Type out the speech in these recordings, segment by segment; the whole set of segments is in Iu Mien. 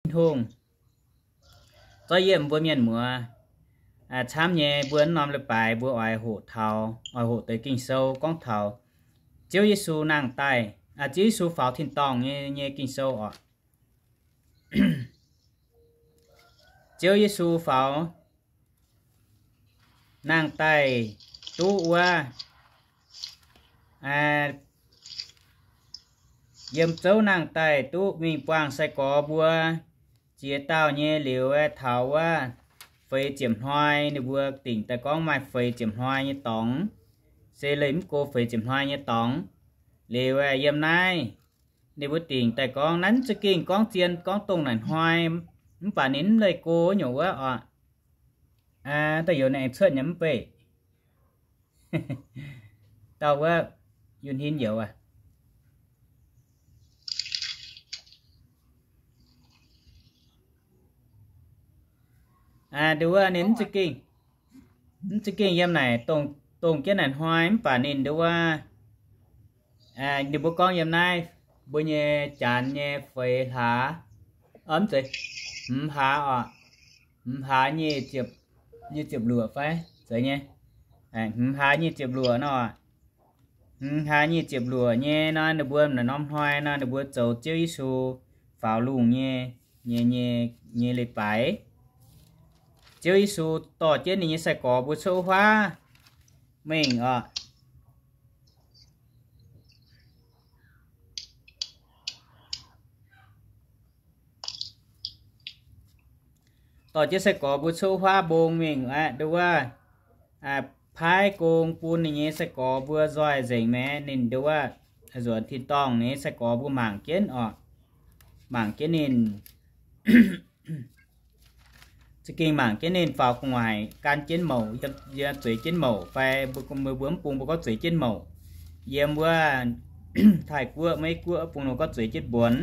Tin-Hungh zorqv yiem mbuo mienh muoz camv nyei mbuo norm leiz-baaix mbuo oix hoqc taux, oix hoqc deix Ging-Sou gorngv taux Ziouv Yesu nangh daaih, Ziouv Yesu faaux tin-dorngh nyei, nyei Ging-Sou oc. Ziouv Yesu faaux nangh daaih duqv wuov, yiem zouv nangh daaih duqv mingh buangh sai-gorx mbuo ziex dauh nyei liuz, taux wuov feix ziepc hnoi ninh mbuo dingc daaih gorngv maaih feix ziepc hnoi nyei dorngx, se leih mv go feix ziepc hnoi nyei dorngx. Liuz yiem naaiv ninh mbuo dingc daaih gorngv naaiv za'gengh gorngv zien gorngv dongh naaic hnoi, mv baac ninh mv leih go nyungc wuov oc. Da'youz ninh aengx cuotv nyei mv bei. Dauh wuov Yun Hin youz aqv. Nduov wuov ninh mv za'gengh, mv za'gengh yiem naaic dongh, dongh jienv naaic hnoi mv baac ninh nduov wuov, ninh mbuo gorngv yiem naaiv mbuo nyei janx nyei feix hlaax, mv zeiz, hmz hlaax oc, hmz hlaax nyic ziepc, nyic ziepc luoqc fai zeiz nyei, hmz hlaax nyic ziepc luoqc nor, hmz hlaax nyic ziepc luoqc nyei nor ninh mbuo naaic norm hnoi nor ninh mbuo zoux Ziouv Yesu faaux lungh nyei, nyei, nyei, nyei leiz-baaix. Ziouv Yesu dorh jienv ninh nyei sai-gorx mbuo cuotv huaav mingh oc. Dorh jienv sai-gorx mbuo cuotv huaav mbong mingh aqv, nduov wuov, paaiv gong bun ninh nyei sai-gorx mbuo nzoih nzengc maengx ninh, nduov wuov, nzuonx tin-dorngh ninh nyei sai-gorx mbuo mangc jienv oc. Mangc jienv ninh za'gengh mangc jienv ninh faaux gu'nguaaic gan jienv mouc, zueiz jienv mouc fai mbuo, mbuo mv bung mbuo gorngv zueiz jienv mouc. Yiem wuov Taiv-Guoqv, Meiv-Guoqv bung nor gorngv zueiz jienv mbuonx.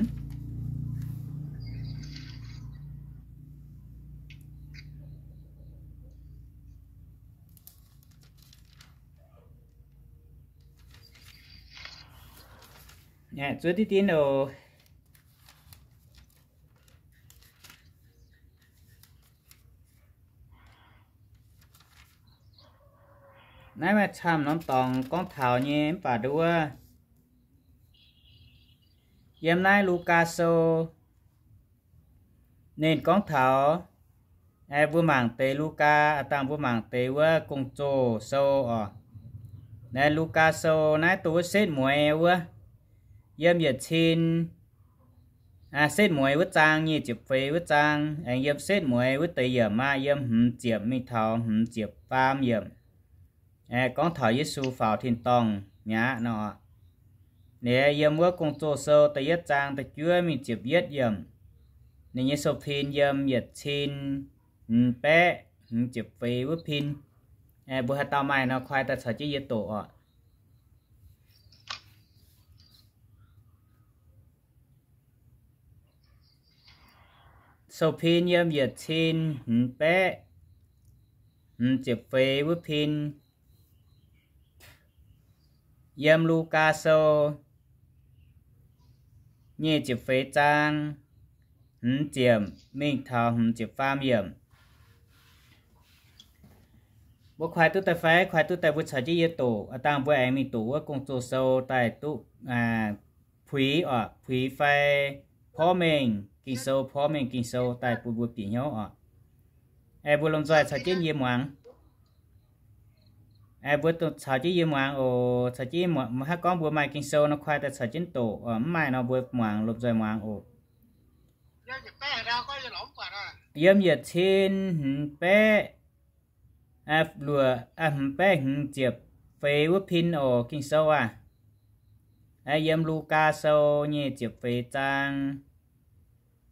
Zuov diqv dinv oc. Naaiv maaih camv norm dorngx gorngv taux nyei mv baac nduov, yiem naaiv Lugaa Sou ninh gorngv taux, mbuo mangc deix Lugaa, dangh mbuo mangc deix wuov Gong-Zoh Sou oc. Naaiv Lugaa Sou naaiv dongh wuov setv mueiz wuov, yiem yietc cin, setv mueiz wuov zaang nyic ziepc feix wuov zaang, aengx yiem setv mueiz wuov deix yiemc aqv, yiem hmz ziepc mingh taux hmz ziepc faam yiemc. Gorngv taux Yesu faaux tin-dorngh mi'aqv nor. Liuz yiem wuov Gong-Zoh Sou da'yietv zaang da'juov mingh ziepc yietv yiemc. Ninh nyei sou-pin yiem yietc cin hmz baeqv hmz ziepc feix wuov pin. Mbuo haaix dauh maaih nor koi daaih caux jienv yie doqc oc. Sou-pin yiem yietc cin hmz baeqv hmz ziepc feix wuov pin. Yiem Lugaa Sou nyic ziepc feix zaang hmz ziepc mingh taux hmz ziepc faam yiemc. Mbuo koi duqv daaih fai? Koi duqv daaih mbuo caux jienv yie doqc, dangh mbuo aengx mingh doqc wuov Gong-Zoh Sou daaih duqv puix oc, puix fai porv mengh Ging-Sou, porv mengh Ging-Sou daaih bun mbuo bieqc hnyouv oc. Mbuo lomh nzoih caux jienv yie muangx. Mbuo caux jienv yie muangx oc. Caux jienv yie muangx, hnangv gorngv mbuo maaih Ging-Sou nor koi daaih caux jienv doqc, mv maaih nor mbuo muangx, lomh nzoih muangx oc. Yiem yietc cin hmz baeqv luoqc, hmz baeqv hmz ziepc feix wuov pin oc, Ging-Sou aah. Yiem Lugaa Sou nyic ziepc feix zaang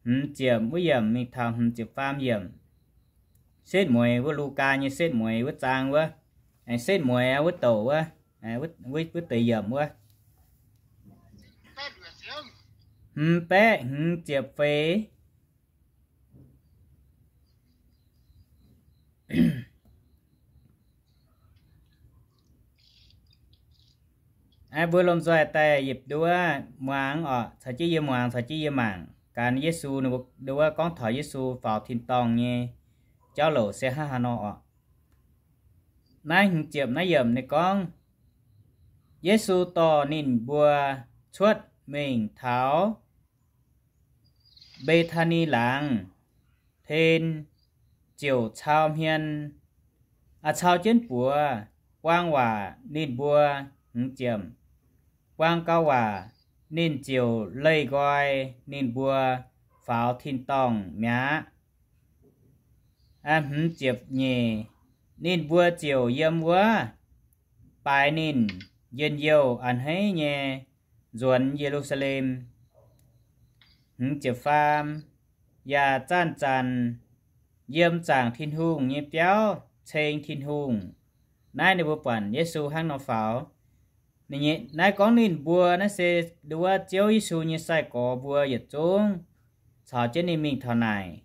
hmz ziepc wuov yiemc mingh taux hmz ziepc faam yiemc. Setv mueiz wuov, Lugaa nyei setv mueiz wuov zaang wuov, aengx setv mueiz wuov douc wuov, wuov deix yiemc wuov. Hmz baeqv hmz ziepc feix. Mbuo lomh nzoih daaih yietc nduov muangx oc, caux jienv yie muangx, caux jienv yie mangc. gan Yesu, ninh mbuo gorngv taux Yesu faaux tin-dorngh nyei jauv-louc se hnangv haaix nor oc. Naaiv hmz ziepc naaiv yiemc ninh gorngv, Yesu dorh ninh mbuo cuotv mingh taux Mbe^taa^ni Laangz, ten ziouc cau hmien, cau jienv buoz, buang waac ninh mbuo, hmz ziepc, buang gau waac, ninh ziouc leih nqoi ninh mbuo faaux tin-dorngh mi'aqv. Hmz ziepc nyeic, ninh mbuo ziouc yiem wuov baaix ninh njien-youh a'hneiv nyei nzuonx Ye^lu^saa^lem. Hmz ziepc faam, yaac zanc-zanc yiem zaangc Tin-Hungh nyei biauv ceng Tin-Hungh. Naaiv ninh mbuo buatc Yesu hnangv nor faaux. Naaiv gorngv ninh mbuo naaiv se nduov Ziouv Yesu nyei sai-gorx mbuo yietc zungv caux jienv ninh mingh taux naaic.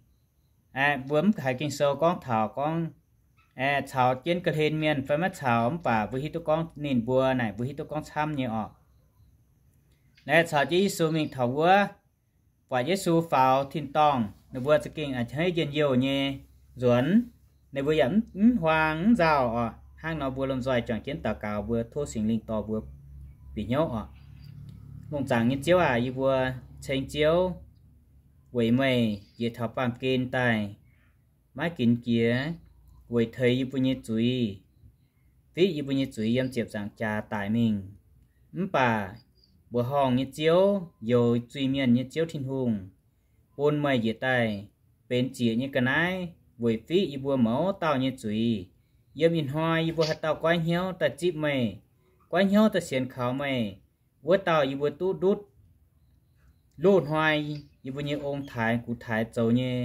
Mbuo mv haiz Ging-Sou gorngv taux gorngv caux jienv ga'hlen mienh fai maiv caux, mv baac mbuo hiuv duqv gorngv ninh mbuo naaic, mbuo hiuv duqv gorngv camv nyei oc. Naaiv caux jienv Yesu mingh taux wuov, buatc Yesu faaux tin-dorngh, ninh mbuo za'gengh a'hneiv njien-youh nyei nzuonx. Ninh mbuo yaac mv huaang mv nzauh oc. Hnangv nor mbuo lomh nzoih juangc jienv daux gaux, mbuo tov Singx Lingh dorh mbuo bieqc hnyouv oc. Lungh zaangc nyei Ziouv aac, yie mbuo ceng Ziouv weic meih njiec taux baamh gen daaih, maiv ginx jiex, weic teix yie mbuo nyei zuiz, fiqv yie mbuo nyei zuiz yiem ziepc nzaangc jaax daic mingh. Mv baac mbuoqc horngh nyei Ziouv, youz zuiz-mienh nyei Ziouv Tin-Hungh, bun meih njiec daaih benx zieqc nyei ga'naaiv weic fiqv yie mbuo mouz dauh nyei zuiz. Yiem ih hnoi yie mbuo haaix dauh goiv hnyouv daaih zipv meih, goiv hnyouv daaih sienx kaux meih, wuov dauh yie mbuo duqv ndutv. Loz-hnoi yie mbuo nyei ong-taaix gux-taaix zoux nyei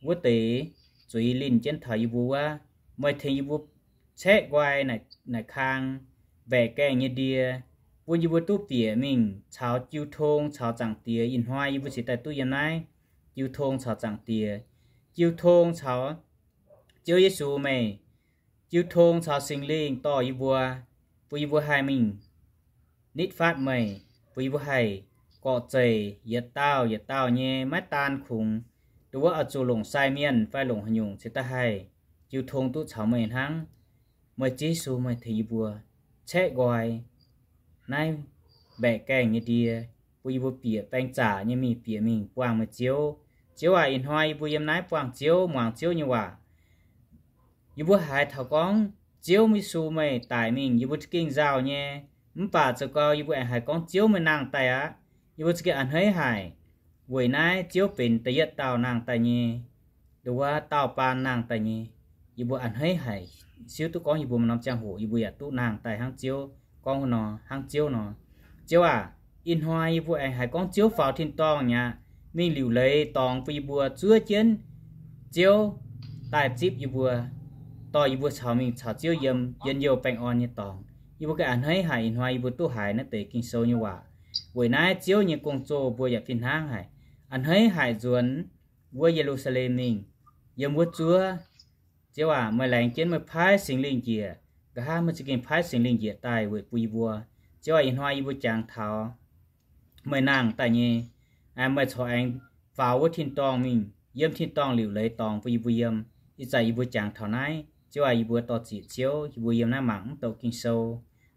wuov deix zuiz linh jienv taux yie mbuo wuov, meih tengx yie mbuo caeqv nqoi naaic kang, mbaeqc gaengh nyei ndie, bun yie mbuo duqv bieqc mingh caux jiu tong caux Zaangc Diex. Ih hnoi yie mbuo cingx daaih duqv yiem naaiv jiu tong caux Zaangc Diex, jiu tong caux Ziouv Yesu meih, jiu tong caux Singx Lingh dorh yie mbuo, bun yie mbuo haih mingh nitv fatv meih, bun yie mbuo haih gorqv-zeic yietc dauh yietc dauh nyei, maiv daan kungx nduov oix zuqc longc sai mienh fai longc haaix nyungc cingx daaih haih jiu tong duqv caux meih hnangv. Meih Ziouv Yesu meih tengx yie mbuo caeqv nqoi naaiv mbaeqc gaengh nyei ndie, bun yie mbuo bieqc baeng zaqc nyei mingh, bieqc mingh buangh meih Ziouv. Ziouv aac, ih hnoi yie mbuo yiem naaiv buangh Ziouv, muangx Ziouv nyei waac. Yie mbuo haiz taux gorngv Ziouv Yesu meih daic mingh, yie mbuo za'gengh nzauh nyei. Mv baac zoux gau yie mbuo aengx haiz gorngv Ziouv meih nangh daaih aqv. Yie mbuo za'gengh a'hneiv haic. Weic naaiv Ziouv benx da'yietv dauh nangh daaih nyei, nduov dauh baan nangh daaih nyei. Yie mbuo a'hneiv haic, siouv duqv gorngv yie mbuo maaih norm ziangh hoc yie mbuo yaac duqv nangh daaih hnangv Ziouv gorngv nor, hnangv Ziouv nor. Ziouv aac, ih hnoi yie mbuo aengx haiz gorngv Ziouv faaux tin-dorngh mi'aqv, mingh liuc leiz dorngx bun yie mbuo zuov jienv Ziouv daaih zipv yie mbuo, dorh yie mbuo caux mingh caux Ziouv yiem njien-youh baengh orn nyei dorngx. Yie mbuo ganh a'hneiv haic ih hnoi yie mbuo duqv haiz naaiv deix Ging-Sou nyei waac. Weic naaiv Ziouv nyei gong-zoh mbuo yaac fih hnangv haic, a'hneiv haic nzuonx wuov Ye^lu^saa^lem mingh, yiem wuov zuov. Ziouv aac, meih laengz jienv meih paaiv Singx Lingh njiec, nqa'haav meih za'gengh paaiv Singx Lingh njiec daaih weic bun yie mbuo. Ziouv aac, ih hnoi yie mbuo jangx taux meih nangh daaih nyei, meih corc aengx faaux wuov tin-dorngh mingh, yiem tin-dorngh liuc leiz dorngx bun yie mbuo yiem. Ih zanc yie mbuo jangx taux naaiv, Ziouv aac, yie mbuo dor-ziec Ziouv, yie mbuo yiem naaiv mangc mv douc Ging-Sou.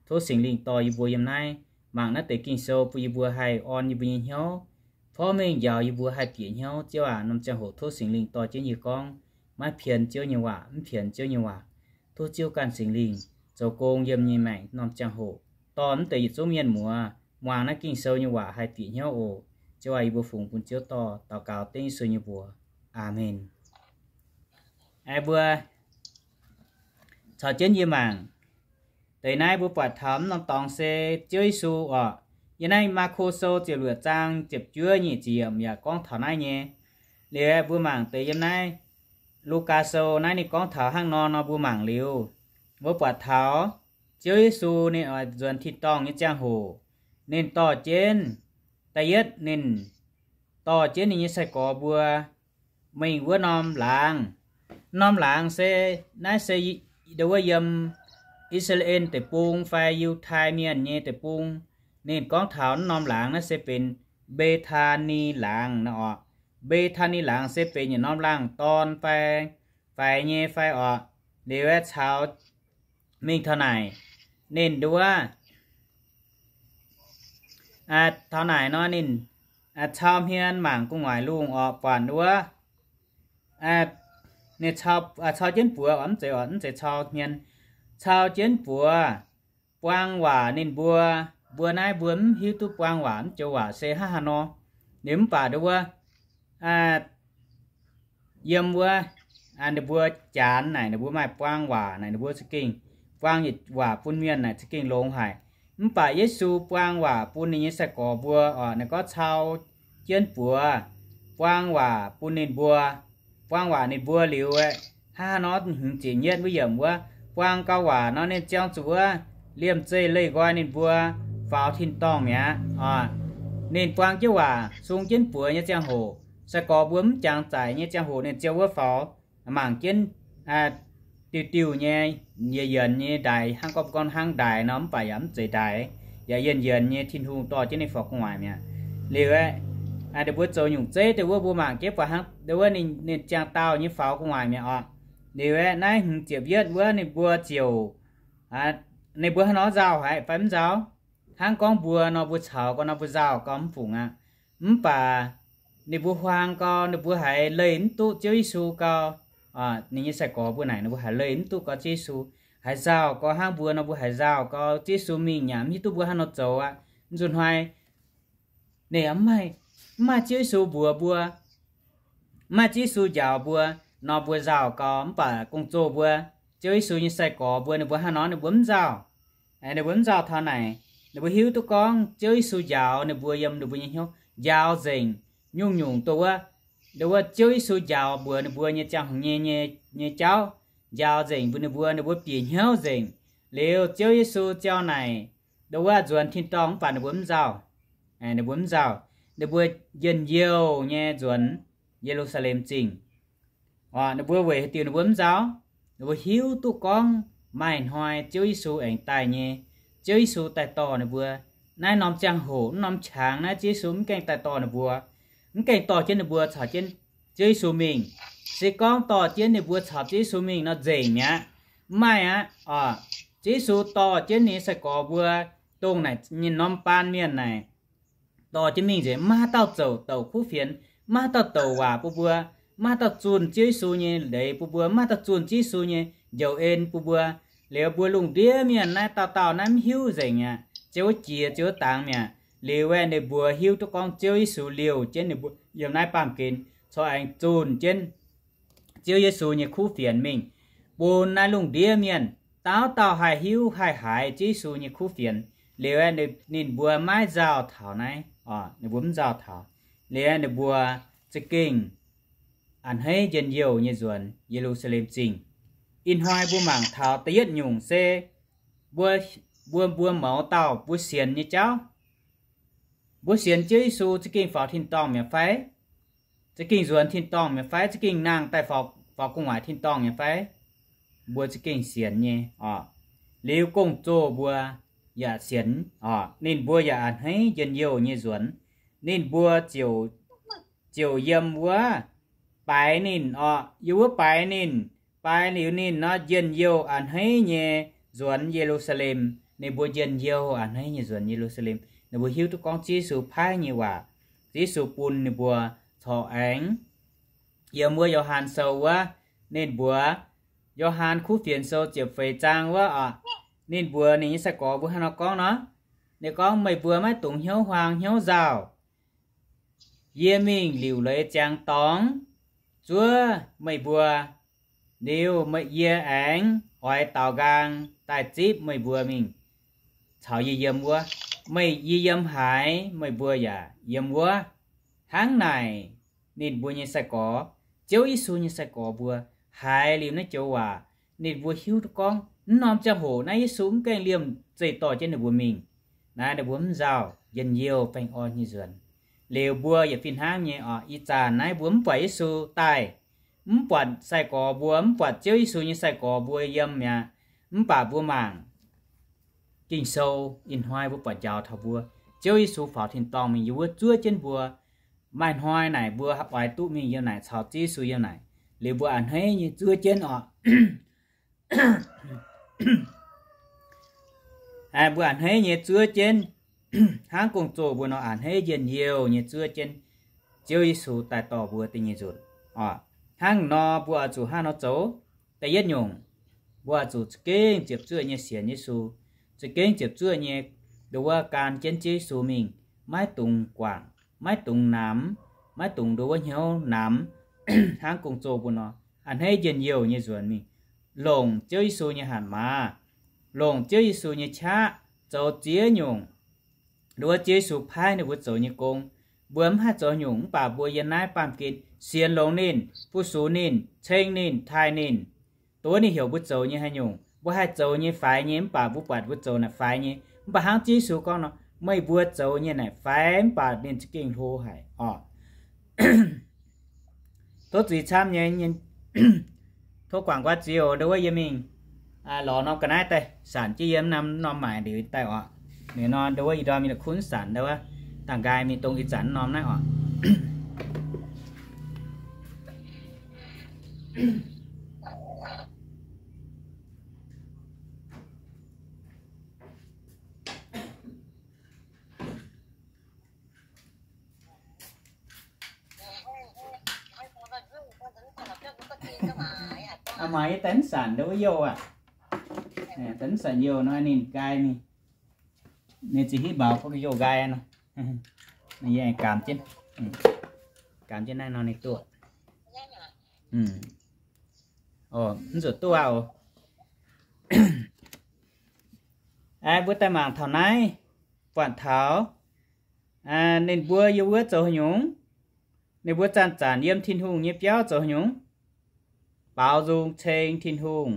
Tov Singx Lingh dorh yie mbuo yiem naaiv mangc naaiv deix Ging-Sou bun yie mbuo haih orn yie mbuo nyei hnyouv, porv mengh njaaux yie mbuo haih bieqc hnyouv. Ziouv aac, norm ziangh hoc tov Singx Lingh dorh jienv yie gorngv, maiv pienx Ziouv nyei waac, mv pienx Ziouv nyei waac. Tov Ziouv ganh Singx Lingh zoux gong yiem nyei maengc norm ziangh hoc, dorh mv deix yietc zungv mienh muoz muangx naaiv Ging-Sou nyei waac haih bieqc hnyouv oc. Ziouv aac, yie mbuo fungx bun Ziouv dorh, daux gaux dengv Yesu nyei mbuox. Aamen. Aengx mbuo caux jienv yie mangc. Deix naaiv mbuo buatc taux mv norm dorngx se Ziouv Yesu oc. Yiem naaiv Maako Sou ziepc luoqc zaang ziepc juov nyic ziepc yiemc yaac gorngv taux naaiv nyei. Liuz mbuo mangc deix yiem naaiv Lugaa Sou naaiv ninh gorngv taux hnangv nor nor mbuo mangc liuz, mbuo buatc taux Ziouv Yesu ninh oix nzuonx tin-dorngh nyei ziangh hoc, ninh dorh jienv, da'yietv ninh dorh jienv ninh nyei sai-gorx mbuo mingh wuov norm laangz. Norm laangz se, naaiv se ndo wuov yiem I^saa^laa^en Deic-Bung fai Yiutai Mienh nyei deic-bung. Ninh gorngv taux norm laangz naaiv se benx Mbe^taa^ni Laangz nor oc. Mbe^taa^ni Laangz se benx yietc norm laangz dorn fai, faix nyei fai oc. Liuz aeqv, caux mingh taux naaic, ninh nduov, taux naaic nor ninh cau hmien mangc gu'nguaaic lungh oc, buatc wuov, ninh cau, cau jienv buoz oc, mv zeiz, mv zeiz cau hmien, cau jienv buoz buang waac ninh mbuo. Mbuo naaiv mbuo mv hiuv duqv buang waac, mv joux waac se hnangv haaix nor. Liuz mv baac nduov, yiem wuov, ninh mbuo janx naaic ninh mbuo maaih buang waac naaic, ninh mbuo za'gengh buang yietc waac bun mienh naaic za'gengh longx haic. Mv baac Yesu buang waac bun ninh nyei sai-gorx mbuo oc, ninh gorngv cau jienv buoz buang waac bun ninh mbuo. Buang waac ninh mbuo liuz, hnangv haaix nor, hmz ziepc nyeiv wuov yiemc wuov, buang gau waac nor ninh ziangh zuqc wuov liemh zeih leih nqoi ninh mbuo faaux tin-dorngh mi'aqv oc. Ninh buang jienv waac sung jienv buoz nyei ziangh hoc, sai-gorx mbuo mv jangx zaic nyei ziangh hoc ninh ziouc wuov faaux mangc jienv diuh diuh nyei, yienx yienx nyei ndaix, hnangv gorngv mbuo gorngv hnangv ndaix nor, mv baac yaac mv zeiz ndaix, yaac yienx yienx nyei Tin-Hungh dorh jienv ninh faaux gu'nguaaic mi'aqv. Liuz aeqv, ninh mbuo zoux nyungc zeiv deix wuov mbuo mangc jienv buatc hnangv deix wuov ninh, ninh ziangh dauh nyei faaux gu'nguaaic mi'aqv oc. Liuz aeqv, naaiv hmz ziepc yietv wuov ninh mbuo ziouc, ninh mbuo hnangv nor nzauh haic fai mv nzauh? Hnangv gorngv mbuo nor mbuo caux gau nor mbuo nzauh gau mv fungc aqv. Mv baac ninh mbuo huaang gau, ninh mbuo haiz leih mv duqv Ziouv Yesu gau. Ninh nyei sai-gorx mbuo naaic ninh mbuo haiz leih mv duqv gau Ziouv Yesu, haiz nzauh gau hnangv mbuo nor mbuo haiz nzauh gau Ziouv Yesu mingh yaac mv hiuv duqv mbuo hnangv nor zoux aqv. Zuqc hnoi ninh mv maaih, mv maaih Ziouv Yesu mbuox mbuo, mv maaih Ziouv Yesu njaaux mbuo nor mbuo nzauh gau. Mv baac gong-zoh mbuo, Ziouv Yesu nyei sai-gorx mbuo, ninh mbuo hnangv nor ninh mbuo mv nzauh. Ninh mbuo mv nzauh taux naaic, ninh mbuo hiuv duqv gorngv Ziouv Yesu njaaux ninh mbuo yiem ninh mbuo nyei hnyouv, njaaux nzengc nyungc-nyungc dongh wuov, dongh wuov Ziouv Yesu njaaux mbuox ninh mbuo nyei ziangh hoc nyei, nyei, nyei jauv, njaaux nzengc mbuox ninh mbuo, ninh mbuo bieqc hnyouv nzengc. Liuz Ziouv Yesu ziaux naaic, dongh wuov nzuonx tin-dorngh mv baac ninh mbuo mv nzauh. Ninh mbuo mv nzauh. Ninh mbuo njien-youh nyei nzuonx Ye^lu^saa^lem Zingh. Ninh mbuo weic haaix diuc ninh mbuo mv nzauh? Ninh mbuo hiuv duqv gorngv maaih hnoi Ziouv Yesu aengx daaih nyei. Ziouv Yesu daaih dorh ninh mbuo. Naaiv norm ziangh hoc, naaiv norm qangx naaiv Ziouv Yesu mv gaengh daaih dorh ninh mbuo, mv gaengh dorh jienv ninh mbuo caux jienv Ziouv Yesu mingh. Se gorngv dorh jienv ninh mbuo caux Ziouv Yesu mingh nor nzengc mi'aqv. Mv maaih aqv oc. Ziouv Yesu dorh jienv ninh nyei sai-gorx mbuo, dongh naaic nyei norm baan mienh naaic, dorh jienv mingh nzengc, maiv haaix dauh zouc douc kuv fienx, maiv haaix dauh douc waac bun mbuo, maiv haaix dauh zunh Ziouv Yesu nyei leiz bun mbuo, maiv haaix dauh zunh Ziouv Yesu nyei njoux en bun mbuo. Liuz mbuo lungh ndiev mienh naaiv dauh dauh naaiv mv hiuv nzengc aqv, ziouc wuov jiex ziouc wuov dangx mi'aqv. Liuz aeqv, ninh mbuo hiuv duqv gorngv Ziouv Yesu liouh jienv ninh mbuo yiem naaiv baamh gen, corc aengx zunh jienv Ziouv Yesu nyei kuv fienx mingh bun naaiv lungh ndiev mienh dauh dauh haih hiuv haih haiz Ziouv Yesu nyei kuv fienx. Liuz aeqv, ninh mbuo maiv nzauh taux naaiv oc, ninh mbuo mv nzauh taux. Liuz aeqv, ninh mbuo za'gengh a'hneiv njien-youh nyei nzuonx Ye^lu^saa^lem Zingh. Ih hnoi mbuo mangc taux da'yietv nyungc se mbuo, mbuo, mbuo mouz dauh mbuo sienx nyei jauv. Mbuo sienx Ziouv Yesu za'gengh faaux tin-dorngh mi'aqv fai? Za'gengh nzuonx tin-dorngh mi'aqv fai? Za'gengh nangh daaih faaux, faaux gu'nguaaic tin-dorngh mi'aqv fai? Mbuo za'gengh sienx nyei oc. Liuz gong-zoh mbuo yaac sienx oc. Ninh mbuo yaac a'hneiv njien-youh nyei nzuonx. Ninh mbuo ziouc, ziouc yiem wuov baaix ninh oc. Yiem wuov baaix ninh, baaix liuz ninh nor njien-youh a'hneiv nyei nzuonx Ye^lu^saa^lem. Ninh mbuo njien-youh a'hneiv nyei nzuonx Ye^lu^saa^lem. Ninh mbuo hiuv duqv gorngv Ziouv Yesu paaiv nyei waac, Ziouv Yesu bun ninh mbuo corc aengx yiem wuov Yo^han Sou wuov, ninh mbuox Yo^han Kuv Fienx Sou ziepc feix zaang wuov oc, ninh mbuox ninh nyei sai-gorx mbuo hnangv nor gorngv nor, ninh gorngv, meih mbuo maiv dungx hnyouv huaang hnyouv nzauh. Yie mingh liuc leiz ziangx dorngx zuov meih mbuo. Liuz meih, yie aengx oix daaux nqaang daaih zipv meih mbuo mingh caux yie yiem wuov. Meih, yie yiem haaix, meih mbuo yaac yiem wuov. Hnangv naaic, ninh mbuo nyei sai-gorx, Ziouv Yesu nyei sai-gorx mbuo haiz liuz naaiv joux waac, ninh mbuo hiuv duqv gorngv mv norm ziangh hoc naaiv Yesu mv gaengh liemh zeih dorh jienv ninh mbuo mingh. Naaiv ninh mbuo mv nzauh, njien-youh baengh orn nyei nzuonx. Liuz mbuo yaac fih hnangv nyei oc. Ih zanc naaiv mbuo mv buatc Yesu daaih, mv buatc sai-gorx mbuo, mv buatc Ziouv Yesu nyei sai-gorx mbuo yiem mi'aqv. Mv baac mbuo mangc Ging-Sou ih hnoi mbuo buatc njaaux taux mbuo, Ziouv Yesu faaux tin-dorngh mingh yiem wuov zuov jienv mbuo. Maaih hnoi naaic mbuo oix duqv mingh yiem naaic caux Ziouv Yesu yiem naaic, liuz mbuo a'hneiv nyei zuov jienv oc. Mbuo a'hneiv nyei zuov jienv, hnangv gong-zoh mbuo nor a'hneiv njien-youh nyei zuov jienv Ziouv Yesu daaih dorh mbuo da'nyeic nzunc oc. Hnangv nor mbuo oix zuqc hnangv nor zoux. Da'yietv nyungc, mbuo oix zuqc za'gengh ziepc zuoqv nyei sienx Yesu, za'gengh ziepc zuoqv nyei nduov wuov gan jienv Ziouv Yesu mingh, maiv dungx guangc, maiv dungx namx, maiv dungx nduov wuov hnyouv namx, hnangv gong-zoh mbuo nor, a'hneiv njien-youh nyei nzuonx mingh, longc Ziouv Yesu nyei hatc maaz, longc Ziouv Yesu nyei qaqv zoux ziex nyungc nduov wuov Ziouv Yesu paaiv ninh mbuo zoux nyei gong. Mbuo mv haih zoux nyungc mv baac mbuo yiem naaiv baamh gen sienx longx ninh, fu-sux ninh, ceng ninh, taaih ninh. Dongh wuov ninh heuc mbuo zoux nyei haaix nyungc, mbuo haih zoux nyei faix nyei, mv baac mbuo buatc mbuo zoux naaic faix nyei. Mv baac hnangv Ziouv Yesu gorngv nor, meih mbuo zoux nyei naaic faix mv baac ninh za'gengh hlo haic oc. Tov zuiz camv nyei, tov guangc guaax zioux nduov wuov yie mingh lorz norm ga'naaiv daaih sanc jienv yie norm maaic liuz daaih oc. Liuz nor nduov wuov ih ndorm mingh la'kunv sanc nduov wuov dangh nqaai mingh dongh ih zanc norm naaiv oc. Aa, maaih yie daaih mv sanc nduov wuov youh aqv. Daaih mv sanc youh nor ninh nqaai mingh. Ninh zinh hitv maux gorngv youh nqaai nor. Yie gaamx jienv, gaamx jienv naaiv nor ninh duqv. Mv zuqc duqv aqv oc. Mbuo daaih mangc taux naaiv, buatc taux ninh mbuo yiem wuov zoux haaix nyungc? Ninh mbuo zanc-zanc yiem Tin-Hungh nyei biauv zoux haaix nyungc? Baaux nzung ceng Tin-Hungh,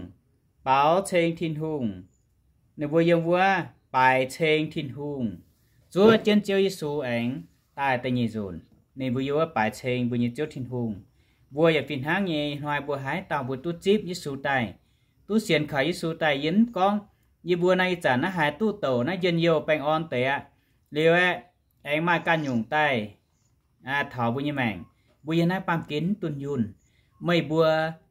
baaux ceng Tin-Hungh. Ninh mbuo yiem wuov baaix ceng Tin-Hungh, zuov jienv Ziouv Yesu aengx daaih da'nyeic nzunc. Ninh mbuo yiem wuov baaix ceng mbuo nyei Ziouv Tin-Hungh. Mbuo yaac fih hnangv nyei, hnoi mbuo haaix dauh mbuo duqv zipv Yesu daaih, duqv sienx kaux Yesu daaih, yie mv gorngv yie mbuo naaiv ih zanc naaiv haaix duqv douc naaiv njien-youh baengh orn deix aqv. Liuz aeqv, aengx maaih ganh nyungc daaih taux mbuo nyei maengc. Mbuo yiem naaiv baamh gen mv dunh yunh. Meih mbuo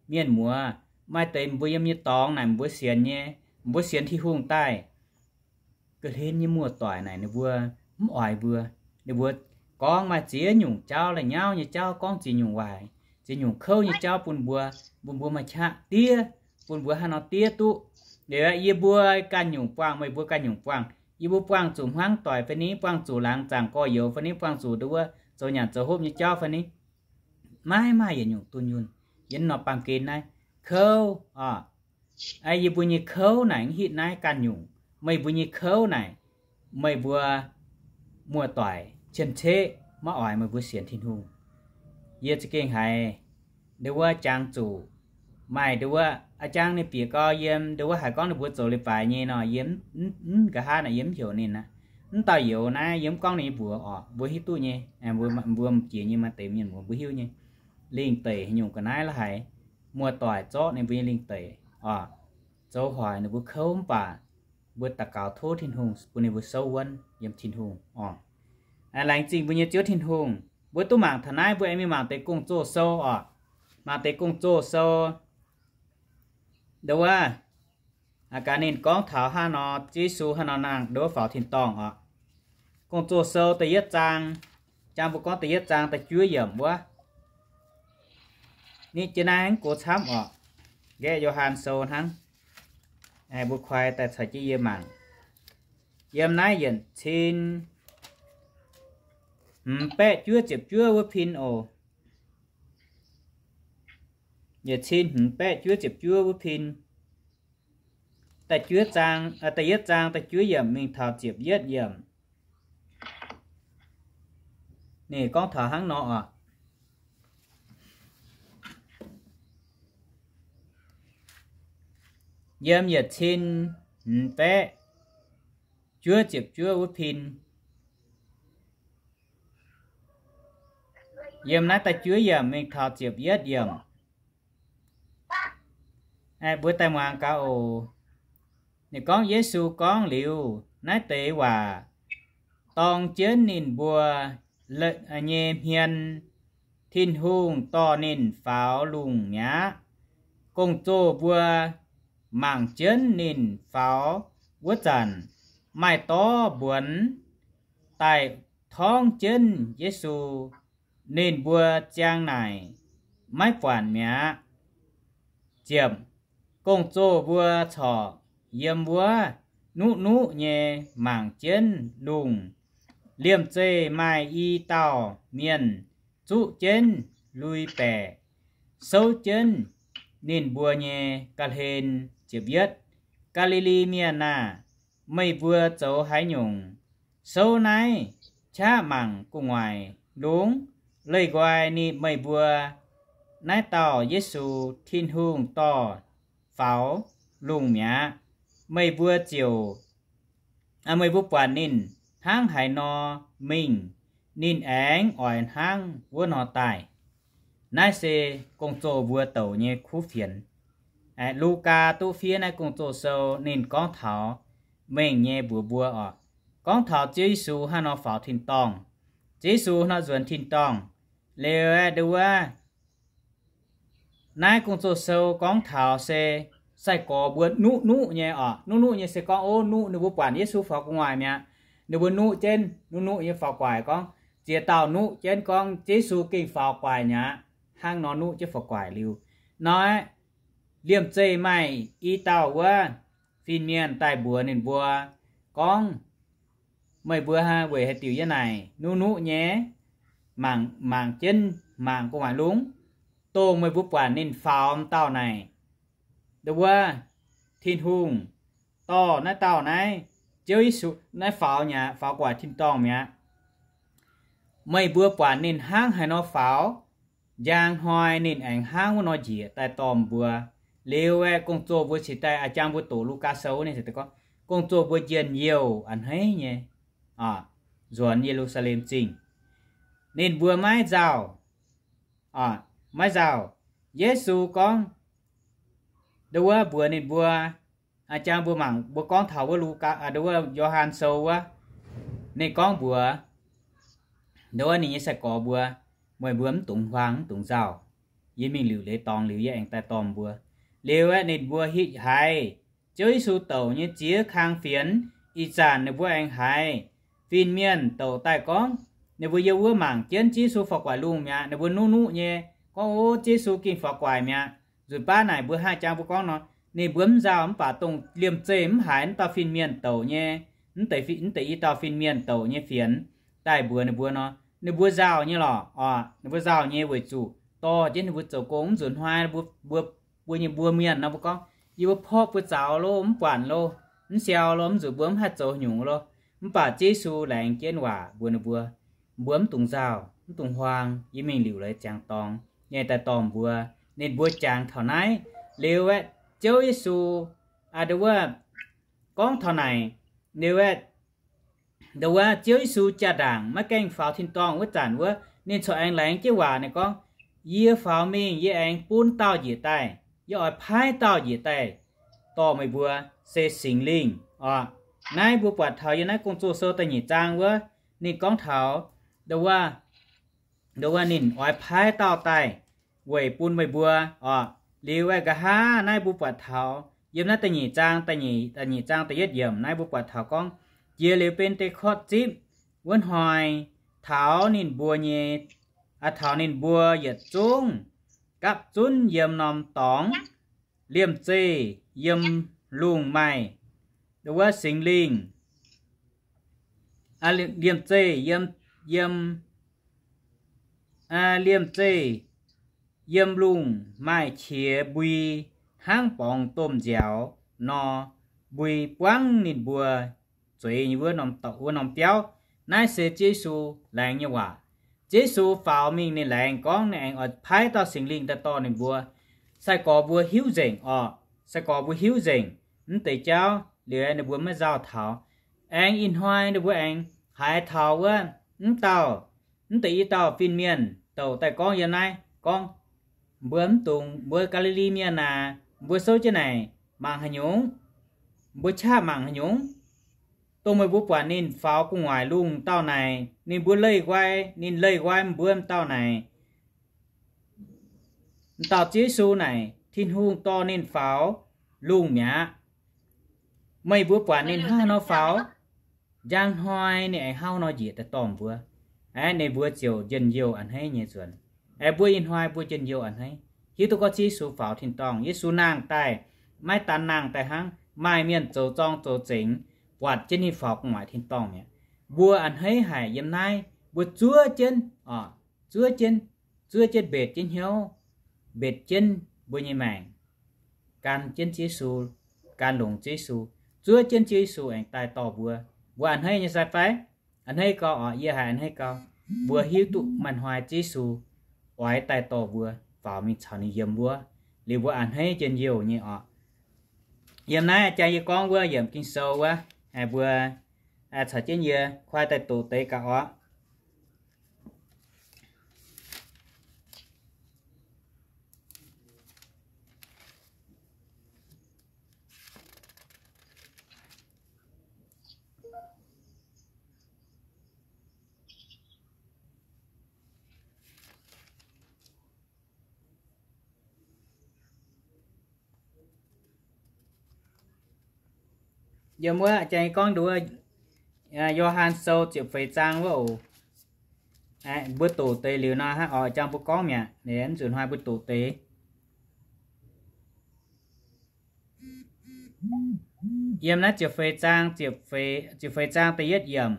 mienh muoz, maaih deix mbuo yiem nyei dorngx naaic mbuo sienx nyei, mbuo sienx Tin-Hungh daaih, ga'hlen nyei muoz-doic naaic ninh mbuo mv oix mbuo. Ninh mbuo gorngv maaih ziex nyungc jauv, la'nyauv nyei jauv, gorngv ziex nyungc waaic, ziex nyungc kouv nyei jauv bun mbuo, bun mbuo maaih qaqv diev, bun mbuo haaix nor diev duqv. Liuz yie mbuo ganh nyungc buangh, meih mbuo ganh nyungc buangh. Yie mbuo buangh zuqc hmuangv doic fai ni, buangh zuqc laangz zaangc gorx-youz fai ni, buangh zuqc nduov wuov zoux nyanc zoux hopv nyei jauv fai ni, maiv maaih yietc nyungc dunh yunh. Yiem norm baamh gen naaiv kouv oc. Yie mbuo nyei kouv naaic mv hitv naaiv ganh nyungc. Meih mbuo nyei kouv naaic, meih mbuo muoz-doic cien-ceqv maiv oix meih mbuo sienx Tin-Hungh. Yie za'gengh haiz nduov wuov jangx zuqc, maaih nduov wuov a'jang ninh bieqc gau yiem nduov wuov haiz gorngv ninh mbuo zoux leiz-baaix nyei nor, yie mv, mv, mv nqa'haav naaic yie mv heuc ninh aqv. Mv dauh youz naaiv yie mv gorngv ninh nyei mbuox oc, mbuo hiuv duqv nyei. Mbuo, mbuo m'jiex nyei maaih deix mienh muoz mbuo hiuv nyei. Lingh deic haaix nyungc ga'naaiv la'haiz, muoz-doic zorqv ninh mbuo nyei lingh deic oc, zoux hoic ninh mbuo kouv mv baac mbuo daux gaux tov Tin-Hungh bun ninh mbuo souv wuonv yiem Tin-Hungh oc. Laengz zingh mbuo nyei Ziouv Tin-Hungh. Mbuo duqv mangc taux naaiv, mbuo aengx mingh mangc deix Gong-Zoh Sou oc. Mangc deix Gong-Zoh Sou nduov wuov, gaax ninh gorngv taux hnangv nor, Ziouv Yesu hnangv nor nangh nduov wuov faaux tin-dorngh oc. Gong-Zoh Sou da'yietv zaang, jang mbuo gorngv da'yietv zaang da'juov yiemc wuov. Ni jiex naaiv mv gox camv oc. Nqaeqv Yo^han Sou hnangv. Mbuo koi daaih caux jienv yie mangc. Yiem naaiv yietc cin hmz baeqv juov ziepc juov wuov pin oc. Yietc cin hmz baeqv juov ziepc juov wuov pin. Da'juov zaang, da'yietv zaang da'juov yiemc mingh taux ziepc yietv yiemc. Ninh gorngv taux hnangv nor oc. Yiem yietc cin hmz baeqv juov ziepc juov wuov pin. Yiem naaiv da'juov yiemc mingh taux ziepc yietv yiemc. Mbuo daaih muangx gaax oc. Ninh gorngv, Yesu gorngv liuz naaiv deix waac, dorng jienv ninh mbuo nyei hmien, Tin-Hungh dorh ninh faaux lungh mi'aqv. Gong-zoh mbuo mangc jienv ninh faaux wuov zanc, maaih dorv mbuonx daaih torngv jienv Yesu. Ninh mbuo ziang naaic, maiv buatc mi'aqv. Ziepc, gong-zoh mbuo corc yiem wuov nuqv nuqv nyei mangc jienv lungh. Liemh zeih maaih i dauh mienh zuqv jienv lui-baeqc, souv jienv ninh mbuo nyei ga'hlen. Ziepc yietv, Gaa^li^li Mienh aah! Meih mbuo zoux haaix nyungc souv naaiv qaqv mangc gu'nguaaic lungv? Leih nqoi ninh, meih mbuo naaiv dauh Yesu, Tin-Hungh dorh faaux lungh mi'aqv. Meih mbuo ziouc, meih mbuo buatc ninh hnangv haaix nor mingh, ninh aengx oix hnangv wuov nor daaih. Naaiv se gong-zoh mbuo douc nyei kuv fienx. Lugaa duqv fiev naaiv gong-zoh sou ninh gorngv taux mengh nyei mbuox mbuo oc. Gorngv taux Ziouv Yesu hnangv nor faaux tin-dorngh, Ziouv Yesu nor nzuonx tin-dorngh. Liuz aeqv, nduov wuov, naaiv gong-zoh sou gorngv taux se sai-gorx mbuo nuqv nuqv nyei oc. Nuqv nuqv nyei se gorngv, o, nuqv, ninh mbuo buatc Yesu faaux gu'nguaaic mi'aqv. Ninh mbuo nuqv jienv, nuqv nuqv nyei faaux gu'nguaaic gorngv, ziex dauh nuqv jienv gorngv Yesu gengh faaux gu'nguaaic mi'aqv. Hnangv nor nuqv jienv faaux gu'nguaaic liuz, nor aeqv, liemh zeih maaih i dauh wuov fin-mienh daaih mbuox ninh mbuo gorngv, meih mbuo hnangv weic haaix diuc yiem naaic nuqv nuqv nyei mangc, mangc jienv, mangc gu'nguaaic lungv, dongh meih mbuo buatc ninh faaux m'dauh naaic, nduov wuov, Tin-Hungh dorh naaiv dauh naaiv, Ziouv Yesu naaiv faaux mi'aqv, faaux gu'nguaaic tin-dorngh mi'aqv. Meih mbuo buatc ninh hnangv haaix nor faaux, njang hnoi ninh aengx hnangv wuov nor njiec daaih dorh mbuo. Liuz aeqv, gong-zoh mbuo cingx daaih, a'jang mbuo doqc Lugaa sou ninh gorngv, gong-zoh mbuo njien-youh a'hneiv nyei nzuonx Ye^lu^saa^lem Zingh. Ninh mbuo maiv nzauh, maiv nzauh. Yesu gorngv, nduov wuov, mbuox ninh mbuo, a'jang mbuo mangc, mbuo gorngv taux wuov Lugaa, nduov wuov, Yo^han sou wuov, ninh gorngv mbuox, nduov wuov, ninh nyei sai-gorx mbuo, meih mbuo mv dungx huaang, mv dungx nzauh. Yie mingh liuc leiz dorngx liuz, yie aengx daaih dorh mbuo. Liuz aeqv, ninh mbuo hitv haiz Ziouv Yesu douc nyei ziex kang fienx. Ih zanc ninh mbuo aengx haiz fin-mienh douc daaih gorngv, ninh mbuo yiem wuov mangc jienv Ziouv Yesu faaux gu'nguaaic lungh mi'aqv. Ninh mbuo nuqv nuqv nyei gorngv, o, Ziouv Yesu gengh faaux gu'nguaaic mi'aqv. Nzunc baav naaic mbuo hnangv jang mbuo gorngv nor, ninh mbuo mv nzauh, mv baac dongh liemh zeih mv haiz naaiv dauh fin-mienh douc nyei, mv deix, mv deix i dauh fin-mienh douc nyei fienx daaih mbuox ninh mbuo nor, ninh mbuo nzauh nyei lorqc oc. Ninh mbuo nzauh nyei weic zuqc dorh jienv ninh mbuo zoux gong. Mv nzunc hnoi mbuo, mbuo, mbuo nyei mbuo mienh nor, mbuo gorngv, yie mbuo porv mbuo zaux loh, mv buatc loh, mv siau loh, mv nzunc mbuo mv haih zoux nyungc loh. Mv baac Ziouv Yesu laengz jienv waac mbuox ninh mbuo, mbuo mv dungx nzauh, mv dungx huaang. Yie mingh liuc leiz ziangx dorngx nyei daaih dorh mbuo. Ninh mbuo jangx taux naaiv liuz aeqv, Ziouv Yesu, aa, nduov wuov, gorngv taux naaic liuz aeqv, nduov wuov, Ziouv Yesu jaa-ndaangc maiv gaengh faaux tin-dorngh wuov zanc wuov, ninh corc aengx laengz jienv waac, ninh gorngv, yie faaux mingh, yie aengx bun dauh njiec daaih. Yie oix paaiv dauh njiec daaih dorh meih mbuo, se Singx Lingh oc. Naaiv mbuo buatc taux yiem naaiv Gong-Zoh Sou da'nyeic zaang wuov, ninh gorngv taux, nduov wuov, nduov wuov, ninh oix paaiv dauh daaih weic bun meih mbuo oc. Liuz aeqv, nqa'haav naaiv mbuo buatc taux yiem naaiv da'nyeic zaang, da'nyeic, da'nyeic zaang da'yietv yiemc naaiv mbuo buatc taux gorngv, jiex liuz Ben^te^kortv zipv wuov hnoi, taux ninh mbuo nyei, aa, taux ninh mbuo yietc zungv gapv zunv yiem norm dorngx, liemh zeih yiem lungh maaih, nduov wuov, Singx Lingh, aa, liemh zeih yiem, yiem, aa, liemh zeih yiem lungh maaih qiex mbui hnangv borngz domh nziaaux nor, mbui buangv ninh mbuo zueiz nyei wuov norm, wuov norm biauv. Naaiv se Ziouv Yesu laengz nyei waac. Ziouv Yesu faaux mingh ninh laengz gorngv ninh aengx oix paaiv dauh Singx Lingh daaih dorh ninh mbuo. Sai-gorx mbuo hiuv nzengc orqc. Sai-gorx mbuo hiuv nzengc mv deix jauv liuz ninh mbuo maiv nzauh taux. Aengx ih hnoi ninh mbuo aengx haiz taux wuov mv dauh, mv deix i dauh fin-mienh douc daaih gorngv yiem naaiv gorngv, mbuo mv dungx, mbuo Gaa^li^li Mienh aac, mbuo souv jienv naaic mangc haaix nyungc? Mbuo qaqv mangc haaix nyungc? dongh meih mbuo buatc ninh faaux gu'nguaaic lungh dauh naaic, ninh mbuo leih nqoi, ninh leih nqoi mbuo dauh naaic, dauh Ziouv Yesu naaic, Tin-Hungh dorh ninh faaux lungh mi'aqv. Meih mbuo buatc ninh hnangv haaix nor faaux, njang hnoi ninh aengx hnangv haaix nor njiec daaih dorh mbuo. Aeqv, ninh mbuo ziouc njien-youh a'hneiv nyei nzuonx. Aeqv, mbuo ih hnoi mbuo njien-youh a'hneiv, hiuv duqv gorngv Ziouv Yesu faaux tin-dorngh, Yesu nangh daaih, maiv daan nangh daaih hnangv, maaih mienh zoux zorng zoux zengx, buatc jienv ninh faaux gu'nguaaic tin-dorngh mi'aqv. Mbuo a'hneiv haic yiem naaiv, mbuo zuov jienv, zuov jienv, zuov jienv mbetc jienv hnyouv, mbetc jienv mbuo nyei maengc, gan jienv Ziouv Yesu, gan longx Ziouv Yesu, zuov jienv Ziouv Yesu aengx daaih dorh mbuo. Mbuo a'hneiv nyei sai fai? A'hneiv gau oc. Yie haiz a'hneiv gau. Mbuo hiuv duqv maaih hnoi Ziouv Yesu oix daaih dorh mbuo faaux mingh caux ninh yiem wuov. Liuz mbuo a'hneiv njien-youh nyei oc. Yiem naaiv jang yie gorngv wuov yiemc Ging-Sou wuov, mbuo caux jienv yie kuaaiv daaih doqc deix gaax oc. Yiem wuov jang gorngv nduov, Yo^han Sou ziepc feix zaang wuov oc. Mbuo doqc deix liuz nor hnangv oc, jang mbuo gorngv mi'aqv, nzuqc hnoi mbuo doqc deix. Yiem naaiv ziepc feix zaang, ziepc feix zaang da'yietv yiemc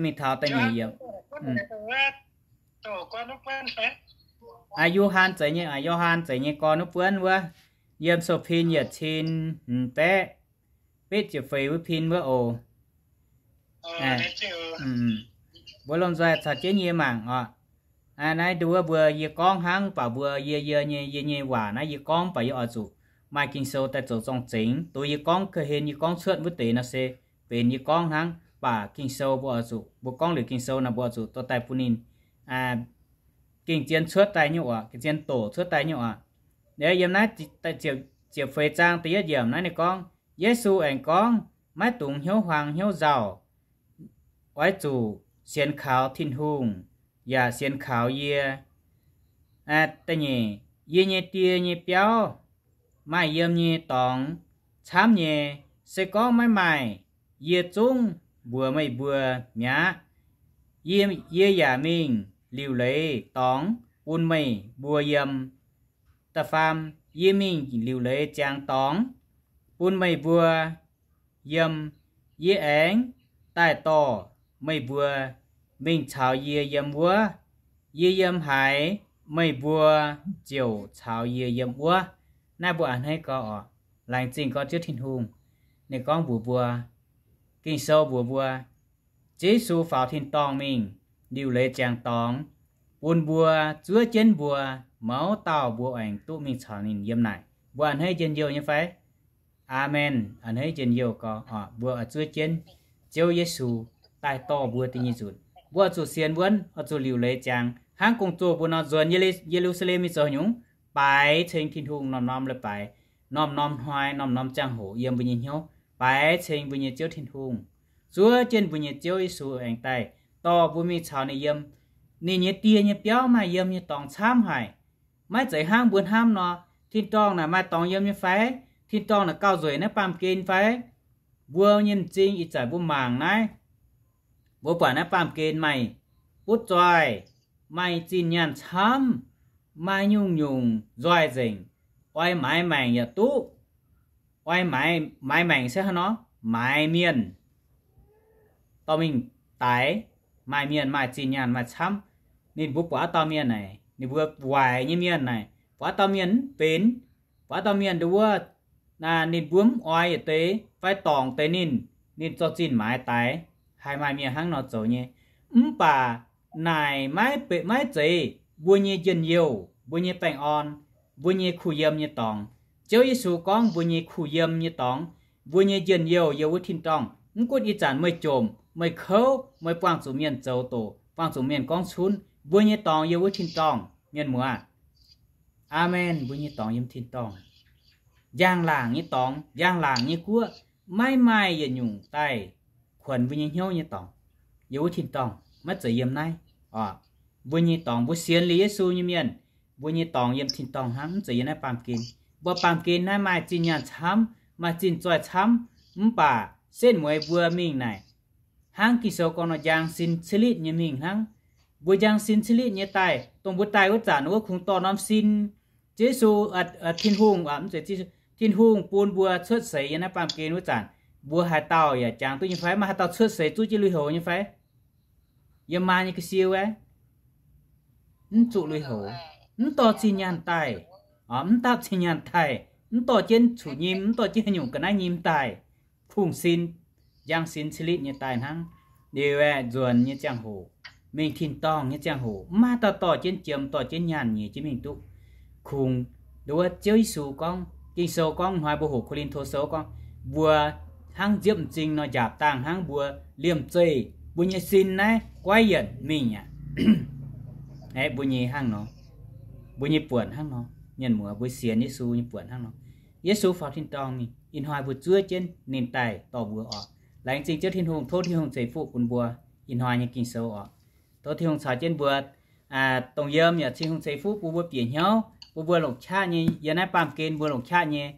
mingh taux da'nyeic yiemc. Yo^han zeiz nyei, Yo^han zeiz nyei gorn wuov buonv wuov, yiem sou-pin yietc cin hmz baeqv betv ziepc feix wuov pin wuov oc. Mbuo lomh nzoih caux jienv yie mangc oc. Naaiv nduov mbuo yie gorngv hnangv baac mbuo yie, yie nyei, yie nyei waac naaiv yie gorngv baac yie oix zuqc maaih Ging-Sou daaih zoux zorng-zengx. Duqv yie gorngv ga'hlen yie gorngv cuotv wuov deix nor se benx yie gorngv hnangv, baac Ging-Sou mbuo oix zuqc, mbuo gorngv liuz Ging-Sou naaic mbuo oix zuqc dorh daaih bun ninh gengh zien cuotv daaih nyei oc, gengh zien doqc cuotv daaih nyei oc. Yiem naaiv ziepc feix zaang da'yietv yiemc naaiv ninh gorngv, Yesu aengx gorngv, maiv dungx hnyouv huaang hnyouv nzauh, oix zuqc sienx kaux Tin-Hungh yaac sienx kaux yie. Da'nyeic, yie nyei Die nyei biauv maaih yiem nyei dorngx camv nyei. Se gorngv maiv maaih, yie zungv mbuox meih mbuo mi'aqv. Yie, yie yaac mingh liuc leiz dorngx bun meih mbuo yiem. Da'faam, yie mingh liuc leiz ziangx dorngx bun meih mbuo yiem. Yie aengx daaih dorh meih mbuo mingh caux yie yiem wuov. Yie yiem haaix, meih mbuo ziouc caux yie yiem wuov. Naaiv mbuo a'hneiv gau oc. Laengz zingh gau Ziouv Tin-Hungh. Ninh gorngv mbuox mbuo, Ging-Sou mbuox mbuo, Ziouv Yesu faaux tin-dorngh mingh liuc leiz ziangx dorngx bun mbuo, zuov jienv mbuo, mouz dauh mbuo aengx duqv mingh caux ninh yiem naaic. Mbuo a'hneiv njien-youh nyei fai? Aamen. A'hneiv njien-youh gau oc. Mbuo oix zuov jienv Ziouv Yesu daaih dorh mbuo da'nyeic nzunc. Mbuo oix zuqc sienx wuonv, oix zuqc liuc leiz ziangx. Hnangv gong-zoh mbuo nor, nzuonx Ye^lu^saa^lem mingh zoux nyungc, baaix ceng Tin-Hungh norm-norm leiz-baaix, norm-norm hnoi, norm-norm ziangh hoc yiem mbuo nyei hnyouv, baaix ceng mbuo nyei Ziouv Tin-Hungh. Zuov jienv mbuo nyei Ziouv Yesu aengx daaih dorh mbuo mingh caux ninh yiem. Ninh nyei Die nyei biauv maaih yiem nyei dorngx camv haic. Maiv zeiz hnangv mbuo hnamv nor, tin-dorngh naaic maaih dorngx yiem nyei fai? Tin-dorngh naaic gauh nzueic naaiv baamh gen fai? Mbuo nyei m'zing ih zanc mbuo mangc naaiv, mbuo buatc naaiv baamh gen maaih butv zoih, maaih zinh nyaanh camv, maaih nyungc-nyungc nzoih nzengc. Oix maaiz maengc yaac duqv. Oix maaiz, maaiz maengc se hnangv nor, maaiz mienh dorh mingh daix. Maaih mienh maaih zinh nyaanh maaih camv. Ninh mbuo buatc wuov dauh mienh naaic, ninh mbuo waaic nyei mienh naaic, buatc wuov dauh mienh mv benx, buatc wuov dauh mienh nduov wuov, ninh mbuo mv oix yietc deix fai dorngc deix ninh, ninh zorqv zinh maaiz daix. Haih maaih mienh hnangv nor zoux nyei. Mv baac naaic maiv zeiz mbuo nyei njien-youh, mbuo nyei baengh orn, mbuo nyei kuh yiem nyei dorngx. Ziouv Yesu gorngv mbuo nyei kuh yiem nyei dorngx, mbuo nyei njien-youh yiem wuov tin-dorngh. Mv gunv ih zanc meih jomc, meih kouv, meih buangh zuqc mienh zoux doqc, buangh zuqc mienh gorngv cunv, mbuo nyei dorngx yiem wuov tin-dorngh. Mienh muoz, aamen, mbuo nyei dorngx yiem tin-dorngh. Njang-laangc nyei dorngx, njang-laangc nyei guoqv, maiv maaih yietc nyungc daaih kuonx mbuo nyei hnyouv nyei dorngx yiem wuov tin-dorngh, maiv zeiz yiem naaiv. Oc, mbuo nyei dorngx, mbuo sienx liuz Yesu nyei mienh, mbuo nyei dorngx yiem tin-dorngh hnangv, mv zeiz yiem naaiv baamh gen. Mbuo baamh gen naaiv maaih zinh nyaanh camv, maaih zinh zoih camv, mv baac setv mueiz mbuo mingh naaic, hnangv Ging-Sou gorngv nor, njang sin cietv litv nyei mingh hnangv. Mbuo njang sin cietv litv nyei daaih, dongh mbuo daaih wuov zanc wuov kungx dorh norm sin. Yesu, Tin-Hungh, mv zeiz, Tin-Hungh bun mbuo cuotv seix yiem naaiv baamh gen wuov zanc, mbuo haaix dauh yaac jangx duqv nyei fai? Maaih haaix dauh cuotv seix zuqv jienv lui-houx nyei fai? Yiem maa nyei ga'sie wuov, mv zuqc lui-houx, mv dorh zinh nyaanh daaih, mv dapv zinh nyaanh daaih, mv dorh jienv cuqv-nyim, mv dorh jienv haaix nyungc ga'naaiv nyim daaih, kungx sin, njang sin cietv litv nyei daaih hnangv. Liuz aeqv, nzuonx nyei ziangh hoc, mingh tin-dorngh nyei ziangh hoc, mv maaih dauh dorh jienv jiem, dorh jienv nyaanh nyeic jienv mingh duqv. Kungx, nduov Ziouv Yesu gorngv, Ging-Sou gorngv, hnoi mbuo hoqc Ko^lin^to Sou gorngv, mbuo hnangv nziepv m'zing nor njaapc dangh hnangv, mbuo liemh zeih mbuo nyei sin naaiv goiv yienc mingh aqv. Aeqv, mbuo nyei hnangv nor, mbuo nyei buonc hnangv nor, mienh muoz, mbuo sienx Yesu nyei buonc hnangv nor. Yesu faaux tin-dorngh mingh, ih hnoi mbuo zuov jienv ninh daaih dorh mbuo oc. Laengz zingh Ziouv Tin-Hungh, tov Tin-Hungh ceix fuqv bun mbuo ih hnoi nyei Ging-Sou oc. Tov Tin-Hungh caux jienv mbuo dongh yiem yaac Tin-Hungh ceix fuqv bun mbuo bieqc hnyouv, bun mbuo longc qaqv nyei, yiem naaiv baamh gen mbuo longc qaqv nyei.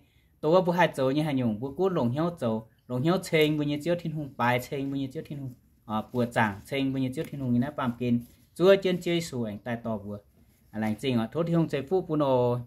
Dongh wuov mbuo haih zoux nyei haaix nyungc, mbuo gunv longc hnyouv zoux, longc hnyouv ceng mbuo nyei Ziouv Tin-Hungh, baaix ceng mbuo nyei Ziouv Tin-Hungh, buoqc zaangc ceng mbuo nyei Ziouv Tin-Hungh yiem naaiv baamh gen, zuov jienv Ziouv Yesu aengx daaih dorh mbuo. Laengz zingh oc. Tov Tin-Hungh ceix fuqv bun oc.